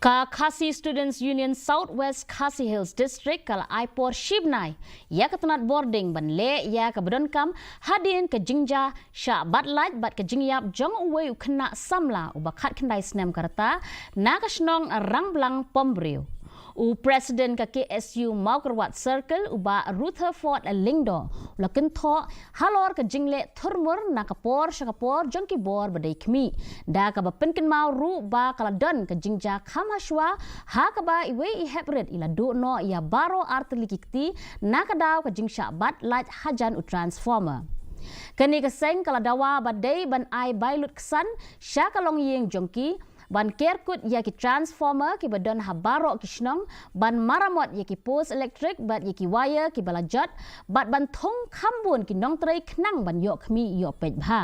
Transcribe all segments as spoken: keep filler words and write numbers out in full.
Ka Khasi Students Union South West Khasi Hills District ka la ai por shibnai ïa ka tnat bording ban leh ïa ka ba donkam hadien ka jingjia shah bat lait bad ka jingïap jong uwei u khynnah samla uba khatkhyndai snem ka rta na ka shnong Rangblang Pumbriew. U President ka K S U Mawkyrwat Circle u Bah Rutherford Lyngdoh u la kynthoh halor ka jingleh thurmur na ka por sha ka por jong ki bor ba dei khmih, da kaba pynkynmaw ruh ba ka la don ka jingjia kham hashwa ha kaba iwei i heprit i la duh noh ïa baroh artylli ki kti na ka daw ka jingshah bat lait hajan u transformer. Kane ka seng ka la dawa ba dei ban ai bai lut ksan sha ka longïing jong ki, ban ker kut ïa ki transformer kiba don ha baroh ki shnong, ban maramot ïa ki post elektrik bad ïa ki wire kiba la jot, bad ban thung kham bun ki nongtrei khnang ban ïoh khmih ïoh peit bha.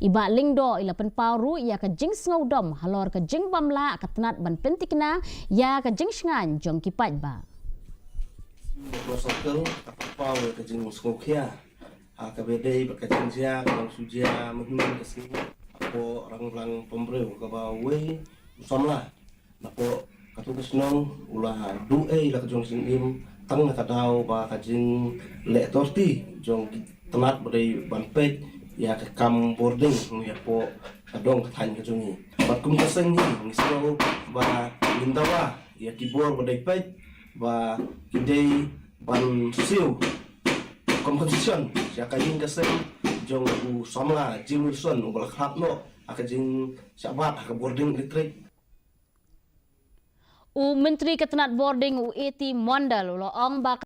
I Bah Lyngdoh i la pynpaw ruh ïa ka jingsngewdom halor ka jingbym lah ka tnat ban pynthikna ïa ka jingshngaiñ jong ki paidbah. Protocol ka pynpaw ïa ka jingsngewkhia ha kaba dei bad ka jingjia ka long shu jia mynhynnin ka sngi hapoh Rangblang Pumbriew, kaba uwei u samla napoh katu ka shnong u la duh ei la ka jong ka jingim tang na ka daw ba ka jingleh torti jong ki tnat ba dei ban peit ïa ka kam bording ngi hapoh ka dong ka thaiñ ka jong ngi. Bad kum ka seng ngi, ngi sngew ba ngin dawa ïa ki bor ba dei peit ba ki dei ban siew compensation ïa ka ïing ka sem jong u samla Jim Wilson uba la khlad noh ha ka jingshah bat ha ka bording elektrik. U Myntri ka tnat bording u A T Mondal u la ong ba